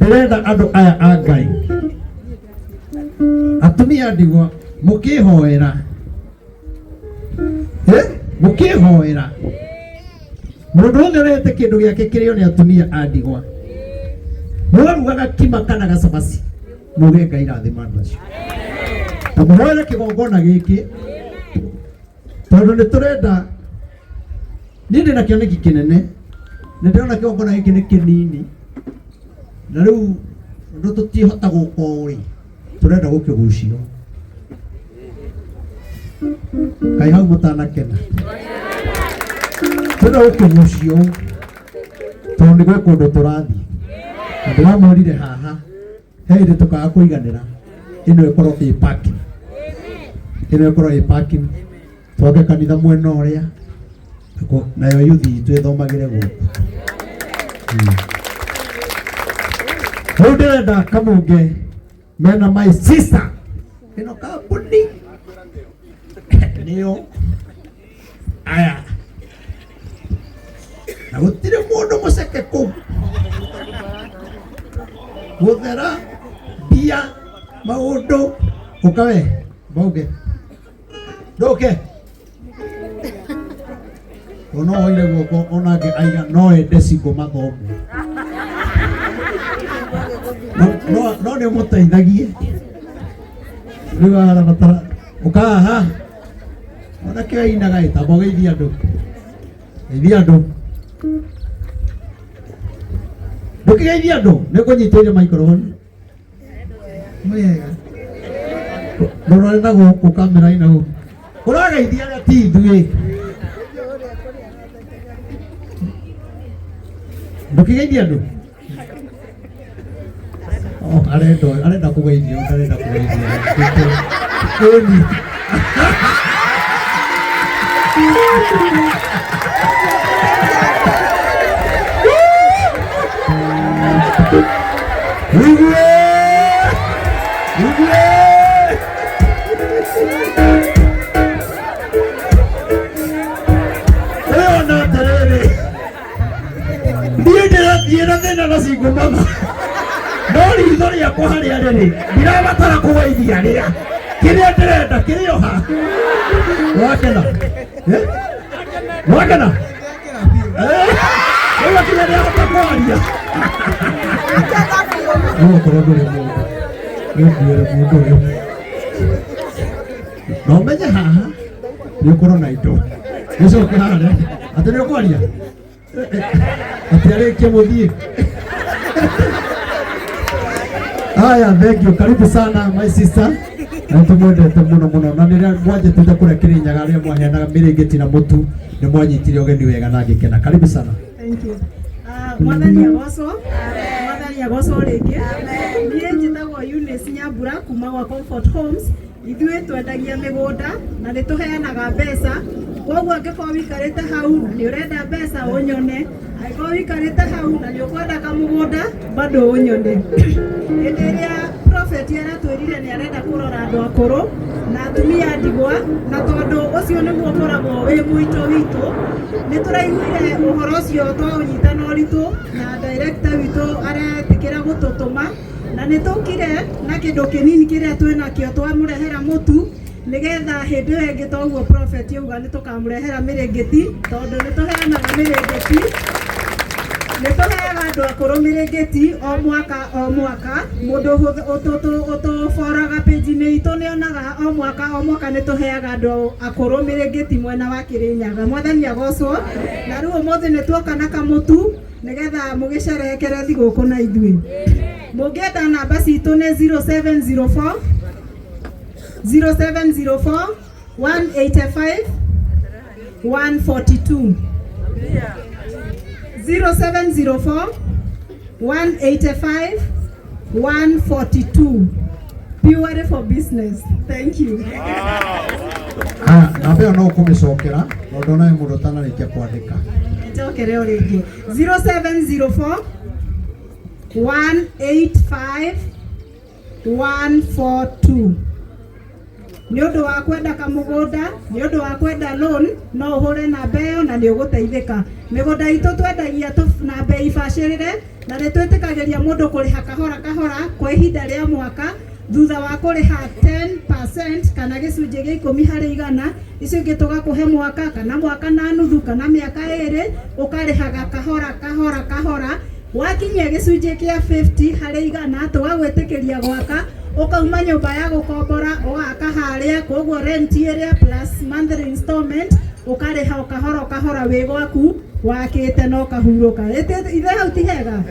Ndĩrenda andũ aya a Ngai, atumia ndigwa, mũkĩhoera, mũkĩhoera mũndũ wothe ũrehete kĩndũ gĩake kĩrĩo nĩ atumia a ndigwa, mwarugaga kima kana gacabaci, muge Ngai rathima andũ acio na mũhoere kĩgongona gĩkĩ, tondũ nĩ tũrenda. Niĩ ndĩna kĩoneki kĩnene, nĩ ndĩrona kĩgongona gĩkĩ nĩ kĩnini, na rĩu ũndũ tũtihota gũka ũũ rĩ, tũrenda gũkĩgucio. Kaĩ hau mũtanakena? Tũrenda gũkĩgucio ũũ tondũ nĩ gwĩ kũndũ tũrathiĩ, na ndĩramwĩrire haha he hĩndĩ tũkaga kũiganĩra. Ĩno ĩkorwo ĩ parking, ĩno ĩkorwo ĩ parking, twake kanitha mwena ũrĩa nayo yuthi itũ ĩthomagĩre gũkũ. Rĩu ndĩrenda kamunge mena my sister ĩno kambuni nĩyo aya, na gũtirĩ mũndũ mũceke kũu gũthera mbia maũndũ. Ũka we mbauge ndũke to no oire guoko onake aiga no ende cingũ mathomo no nĩ ũmũteithagie rĩu arabatara. Ũkahaha onake ainaga ĩtamba ũgeithia andũ, geithia andũ, ndũkĩgeithia andũ, nĩ ngũnyitĩire microphone. Mwega ndũrore na gũkũ kamera-inĩ gũkũ ũrageithia arĩa ti ithuĩ, ndũkĩgeithia andũ. Oh, arenda arenda kũgeithio, arenda kũgeithio. Ĩni. Wigue! Wigue! Ũyũ atĩrĩrĩ, niĩ ndĩrathiĩ na thĩna na cingo mama, no ritho rĩakwa harĩa rĩrĩ ndirabatara kũgeithia arĩa kĩrĩa ndĩrenda kĩrĩ o ha. Wakena? Eh? Wakena? Eh? Rĩu akinya nĩahota kwaria. Rĩu okorwo ndũrĩ mũndũ nĩũkuĩre mũndũ ũyũ, na ũmenye haha nĩ ũkorwo na indo gĩcoke harĩa atĩ nĩ ũkwaria atĩ arĩkie mũthiĩ. Haya, thank you. Karibu sana my sister. Na tumwendete muno muno, na nĩrĩa mwanjĩtĩte kũrĩa Kĩrĩnyaga rĩrĩa mwaheanaga mĩrĩngĩti na mũtu, nĩ mwanyitire ũgeni wega na ngĩkena. Karibu sana. Thank you. Mwathani agocwo. Mwathani agocwo rĩngĩ. Niĩ njĩtagwo Eunice Nyambura kuma gwa Comfort Homes. Ithuĩ twendagia mĩgũnda na nĩ tũheanaga mbeca. Koguo angĩkorwo wĩikarĩte hau na nĩ ũrenda mbeca ũnyone. Angĩkorwo wĩikarĩte hau na nĩ ũkwenda kamũgũnda bado ũnyone. Hĩndĩ ĩrĩa prophet aratwĩrire nĩ arenda kũrora andũ akũrũ na atumia ndigwa, na tondũ ũcio nĩguo ũkoragwo wĩ mwĩto witũ, nĩ tũraiguire ũhoro ũcio twaũnyita na ũritũ, na director witũ aretĩkĩra gũtũtũma, na nĩ tũkire na kĩndũ kĩnini kĩrĩa twĩ nakĩo, twamũrehera mũtu, nĩgetha hĩndĩ ĩyo ĩngĩ toguo prophet auga nĩ tũkamũrehera mĩrĩngĩti, tondũ nĩ tũheanaga mĩrĩngĩti, nĩ tũheaga andũ akũrũ mĩrĩngĩti o mwaka o mwaka. Mũndũ ũtũboraga page-inĩ itũ nĩ onaga o mwaka o mwaka nĩ tũheaga andũ akũrũ mĩrĩngĩti mwena wa Kĩrĩnyaga. Mwathani agocwo. Na rĩu ũmũthĩ nĩ tuoka na kamũtu nĩgetha mũgĩcerehekere thigũkũ na ithuĩ. Mũngĩenda namba citũ nĩ 0704 0704 185 142, 0704 185 142. Purely for business. Thank you. Ah, namba ĩyo no ũkũmĩcokera tondũ nawe mũndũ ũtanarĩkia kwandĩka. Njokere o rĩngĩ, 0704 185 142. Nĩ ũndũ wa kwenda kamũgũnda, nĩ ũndũ wa kwenda loan, no ũhũre namba ĩyo na nĩ ũgũteithĩka. Mĩgũnda itũ twendagia na bei bacĩrĩre. Na nĩ twĩtĩkagĩria mũndũ kũrĩha kahora kahora kwa ihinda rĩa mwaka thutha wa kũrĩha 10% kana gĩcunjĩ gĩa 10 harĩ igana, icio ingĩ tũgakũhe mwaka kana mwaka na nuthu kana mĩaka 2, ũkarĩhaga kahora kahora kahora. Wakinyia gĩcunjĩ kĩa 50 harĩ igana, tũgagwĩtĩkĩria gwaka, ũkauma nyũmba ya gũkombora ũgaka harĩa, koguo rent ĩrĩa plus monthly installment ũkarĩha o kahora o kahora wĩ gwaku wakĩte na ũkahurũka. Ithe hau ti hega?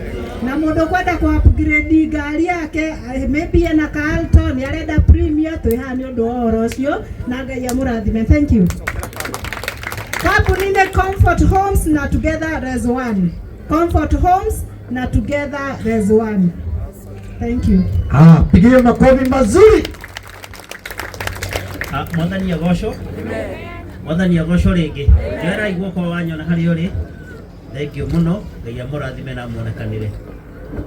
Na mũndũ ũkwenda kũ upgrade ngari yake, maybe ena ka Alto, nĩ arenda Premier, twĩ haha nĩ ũndũ wa ũhoro ũcio, na Ngai amũrathime. Thank you. Kambuni nĩ Comfort Homes na Together as One. Comfort Homes na Together as One. Thank you. Ah, pigie makofi mazuri. Ah, Mwathani agocwo. Mwathani agocwo rĩngĩ. Njoerai guoko wanyona harĩa ũrĩ. Thank you mũno. Ngai amũrathime na amuonekanĩre.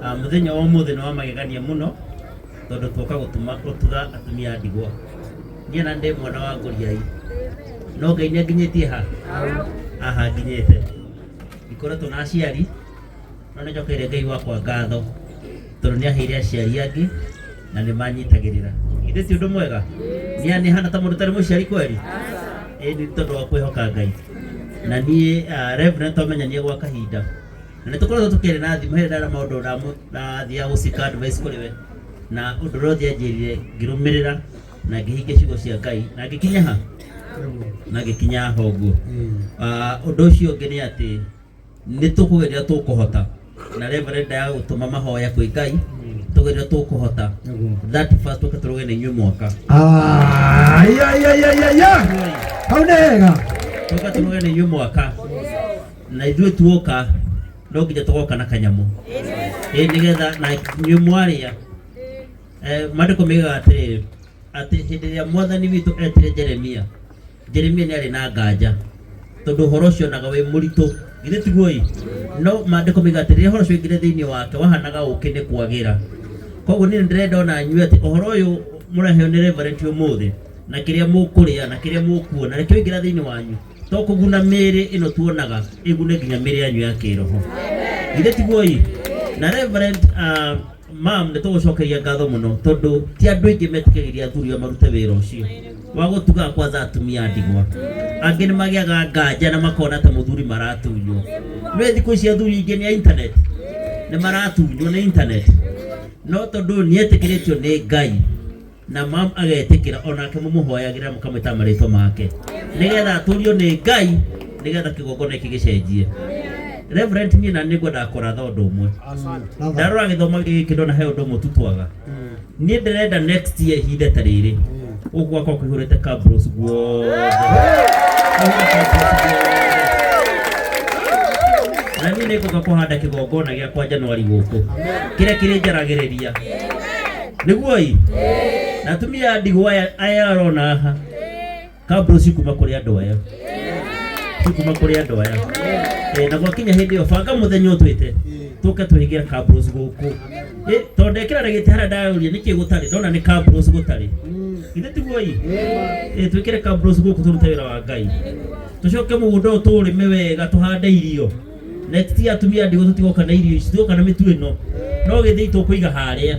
Ah, mũthenya wa ũmũthĩ nĩ wa magegania mũno tondũ tuoka gũtuma gũtuga atumia a ndigwa. Niĩ na ndĩ mwana wa ngũriai. No Ngai nĩ anginyĩtie ha? Haha nginyĩte. Ndikoretwo na aciari no nĩ njokeire Ngai wakwa ngatho tondũ nĩ aheire aciari angĩ na nĩ manyitagĩrĩra. Githĩ ti ũndũ mwega? Niĩ nĩ hana ta mũndũ ũtarĩ mũciari kweri? Ĩĩ nĩ tondũ wa kwĩhoka Ngai. Na niĩ Reverend twamenyanie gwa kahinda na nĩ tũkoretwo tũkĩaria na thimũ hĩndĩ ndara maũndũ ndathiaga gũcika advice kũrĩ we, na ũndũ ũrĩa ũrĩa anjĩrire ngĩrũmĩrĩra na ngĩhingia ciugo cia Ngai na ngĩkinya ha na ngĩkinya haha ũguo. Ũndũ ũcio ũngĩ nĩ atĩ nĩ tũkũgeria tũkũhota na Reverend ya gũtũma mahoya kwĩ Ngai, tũgeria tũkũhota that first tũke tũrũge na inyuĩ mwaka. Ah, ya ya ya ya ya. Hau nĩ hega. Tũke tũrũge na inyuĩ mwaka, na ithuĩ tuoka no nginya tũgoka na kanyamũ ĩ nĩgetha na inyuĩ mwarĩa. Maandĩko moigaga atĩrĩrĩ, atĩ hĩndĩ ĩrĩa Mwathani witũ etire Jeremia, Jeremia nĩ arĩ na nganja tondũ ũhoro ũcio onaga wĩ mũritũ, githĩ tiguo ĩ? No maandĩko moigaga atĩ rĩrĩa ũhoro ũcio waingĩrire thĩinĩ wake wahanaga ũkĩ nĩ kwagĩra. Koguo niĩ nĩndĩrenda ona inyuĩ atĩ ũhoro ũyũ mũraheo nĩ Reverend ũmũthĩ, na kĩrĩa mũkũrĩa na kĩrĩa mũkuona, reke ũingĩra thĩinĩ wanyu, to kũguna mĩĩrĩ ĩno tuonaga, ĩgune nginya mĩĩrĩ yanyu ya kĩroho, githĩ tiguo ĩ? Na Reverend mam, nĩ tũgũcokeria ngatho mũno tondũ ti andũ aingĩ metĩkagĩria athuri ao marute wĩra ũcio wa gũtuga kwanza atumia a ndigwa. Angĩ nĩ magĩaga nganja na makona ta mũthuri maratunywo. Nĩ thikũ ici athuri aingĩ nĩ a internet, nĩ maratunywo nĩ internet, no tondũ nĩ etĩkĩrĩtio nĩ Ngai na mam agetĩkĩra, onake mũmũhoyagĩra mũkamwĩta marĩtwa make nĩgetha atũrio nĩ Ngai, nĩgetha kĩgongona gĩkĩ gĩcenjie. Reverend, niĩ na nĩ ngwendaga kũratha ũndũ ũmwe. Ndarora gĩthomo gĩkĩ ndona he ũndũ ũmwe tu twaga. Niĩ ndĩrenda next year ihinda ta rĩrĩ gũkũ gwakwa kũihũrĩte cabros guothe, na niĩ nĩ ngũka kũhanda kĩgongona gĩakwa Januari gũkũ kĩrĩa kĩrĩ njaragĩrĩria nĩguo ĩ na atumia a ndigwa aya aya arona haha kabro cikuma kũrĩ andũ aya, cikuma kũrĩ andũ aya. Na gwakinya hĩndĩ ĩyo banga mũthenya ũtwĩte tũke tũhingĩre kabros gũkũ. Tondũ ndekĩra na gĩtĩ harĩa ndayũria nĩkĩ gũtarĩ, ndona nĩ kabros gũtarĩ, githĩ tiguo ĩ? Twĩkĩre kabros gũkũ tũrute wĩra wa Ngai, tũcoke mũgũnda ũyũ tũũrĩme wega tũhande irio. Next year atumia ndigwa tũtigoka na irio ici, tũgoka na mĩtu ĩno, no gĩthĩi tũkũiga harĩa,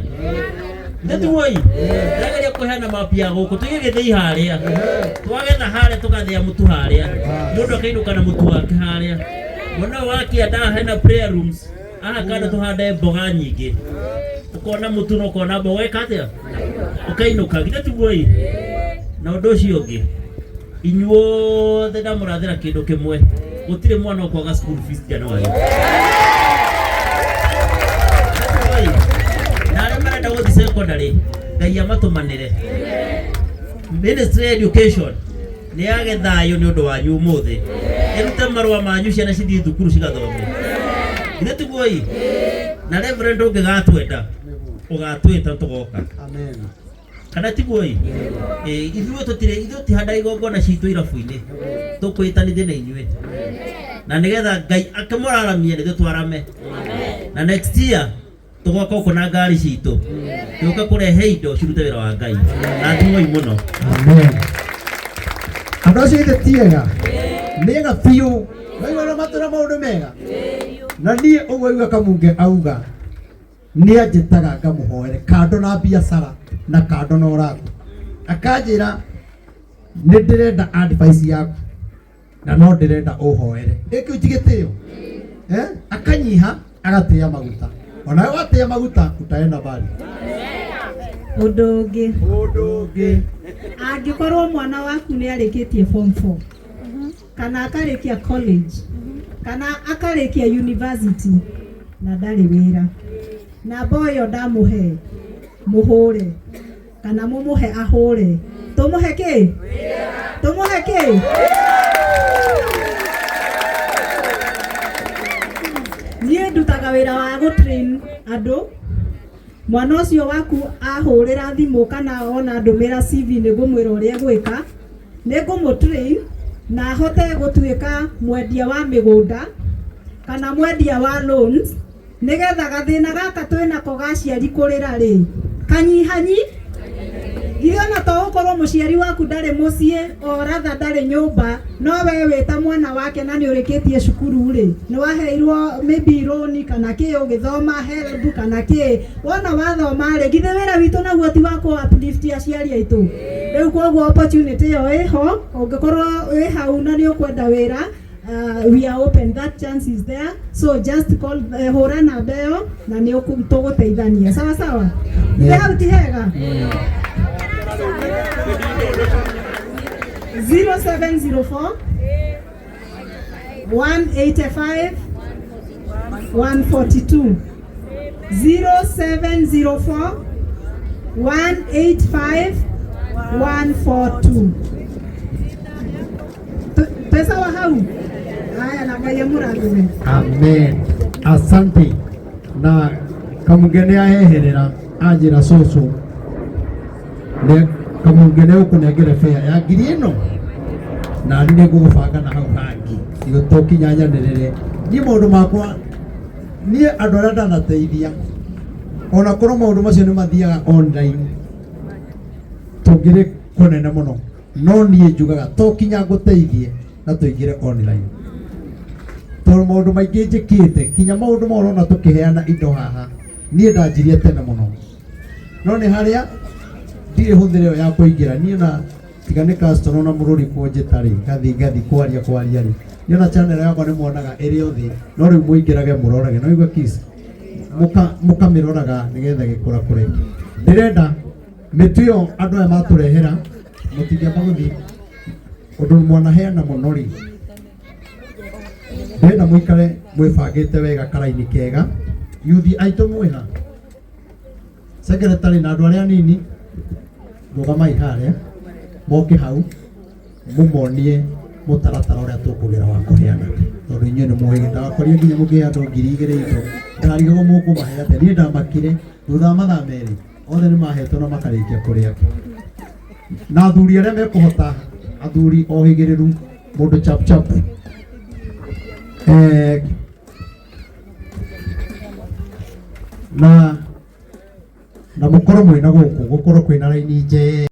githĩ tiguo ĩ? Ndĩrageria kũheana mapu ya gũkũ, tũige gĩthĩi harĩa, twagetha harĩa tũgathĩa mũtu harĩa, mũndũ akainũka na mũtu wake harĩa. Mwena ũyũ wa kĩanda hena prayer rooms, haha kando tũhande mboga nyingĩ, ũkona mũtu na ũkona mboga, weka atĩa ũkainũka, githĩ tiguo ĩ? Na ũndũ ũcio ũngĩ, inyuothe ndamũrathĩra kĩndũ kĩmwe, gũtirĩ mwana ũkwaga school fees January. Na arĩa marenda gũthiĩ secondary, Ngai amatũmanĩre. Ministry ya Education nĩ yage thayũ nĩ ũndũ wanyu ũmũthĩ, ĩrute marũa manyu ciana cithiĩ thukuru cigathome, githĩ tiguo ĩ? Na Reverend, ũngĩgatwenda ũgatwĩta tũgoka. Amen. Kana tiguo ĩ? Ithuĩ tũtirĩ, ithuĩ tũtihandaga igongona citũ irabu-inĩ, tũkwĩtanithie na inyuĩ na nĩgetha Ngai akĩmũraramie nĩthuĩ twarame. Na next year tũgoka gũkũ na ngari citũ tũke kũrehe indo cirute wĩra wa Ngai. Rathimwoi mũno. Amen. Andũ acio ithe ti ega? Nĩ ega biũ. Waigua ũrĩa matũra maũndũ mega. Na niĩ ũguo igua Kamunge auga nĩ anjĩtaga ngamũhoere kando na biacara na kando na ũrathi, akanjĩra nĩ ndĩrenda advice yaku na no ndĩrenda ũhoere. Ĩ kĩu ti gĩtĩo? Eh? Akanyiha agatĩa maguta, onawe watĩa maguta utaenda mbali. Ũndũ ũngĩ, Ũndũ ũngĩ, angĩkorwo mwana waku nĩ arĩkĩtie form 4 kana akarĩkia college kana akarĩkia university na ndarĩ wĩra, namba ĩyo ndamũhe mũhũre kana mũmũhe ahũre, tũmũhe kĩ? Tũmũhe kĩ? Niĩ ndutaga wĩra wa gũ train andũ. Mwana ũcio waku ahũrĩra thimũ kana ona ndũmĩra CV, nĩ ngũmwĩra ũrĩa egwĩka, nĩ ngũmũ train na ahote gũtuĩka mwendia wa mĩgũnda kana mwendia wa loans, nĩgetha gathĩna gaka twĩnako ga aciari kũrĩra rĩ kanyihanyi. Githĩ ona to ũkorwo mũciari waku ndarĩ mũciĩ o rather ndarĩ nyũmba, no we wĩ ta mwana wake na nĩ ũrĩkĩtie cukuru rĩ, nĩ waheirwo maybe loan kana kĩ ũgĩthoma HELB kana kĩ, wona wathoma rĩ, githĩ wĩra witũ naguo ti wa kũ uplift aciari aitũ? Rĩu koguo opportunity ĩyo ĩho, ũngĩkorwo wĩ hau na nĩ ũkwenda wĩra, we are open, that chance is there, so just call, hũra namba ĩyo na nĩ tũgũteithania. Sawa sawa? Githĩ hau ti hega? 0704 185 142, 0704 185 142. Twĩ sawa hau? Haya, na Ngai amũrathime. Amen. Asante. Na Kamunge nĩ aheherera anjĩra cũcũ nĩ Kamunge nĩ ũkũnengere bea ya ngiri ĩno na niĩ nĩ ngũgũbanga na hau hangĩ igũ tũkinyanyanĩrĩre. Niĩ maũndũ makwa, niĩ andũ arĩa ndanateithia, ona korwo maũndũ macio nĩ mathiaga online tũngĩrĩ kũnene mũno, no niĩ njugaga to kinya ngũteithie na tũingĩre online, tondũ maũndũ maingĩ njĩkĩte, kinya maũndũ mau ũrona tũkĩheana indo haha, niĩ ndanjirie tene mũno, no nĩ harĩa ndirĩ hũthĩra ĩyo ya kũingĩra. Niĩ na tiga nĩ customer na mũrũri kũnjĩta rĩ, ngathi ngathi kwaria kwaria rĩ, niĩ ona channel yakwa nĩ muonaga ĩrĩ o thĩ, no rĩu mũingĩrage mũrorage no igua kiss mũka mũkamĩroraga nĩgetha gĩkũrakũre. Ndĩrenda mĩtĩ ĩyo andũ aya matũrehera, mũtingĩamba gũthiĩ ũndũ mwanaheana mũno rĩ, ndĩrenda mũikare mwĩbangĩte wega karaini kega. Yuthi aitũ mwĩha secretary na andũ arĩa anini, rũgamai harĩa moke hau mũmonie mũtaratara ũrĩa tũkũgera wa kũheana, tondũ inyuĩ nĩ mũĩ ndagakorire nginya mũkĩhe andũ 2000 indo, ndarigagwo mũkũmahe atĩa. Niĩ ndamakire thutha wa mathaa 2 othe nĩ mahetwo na makarĩkia kũrĩa. Na athuri arĩa mekũhota, athuri ohĩgĩrĩru, mũndũ chap chap, na mũkorwo mwĩna gũkũ gũkorwo kwĩna raini njega.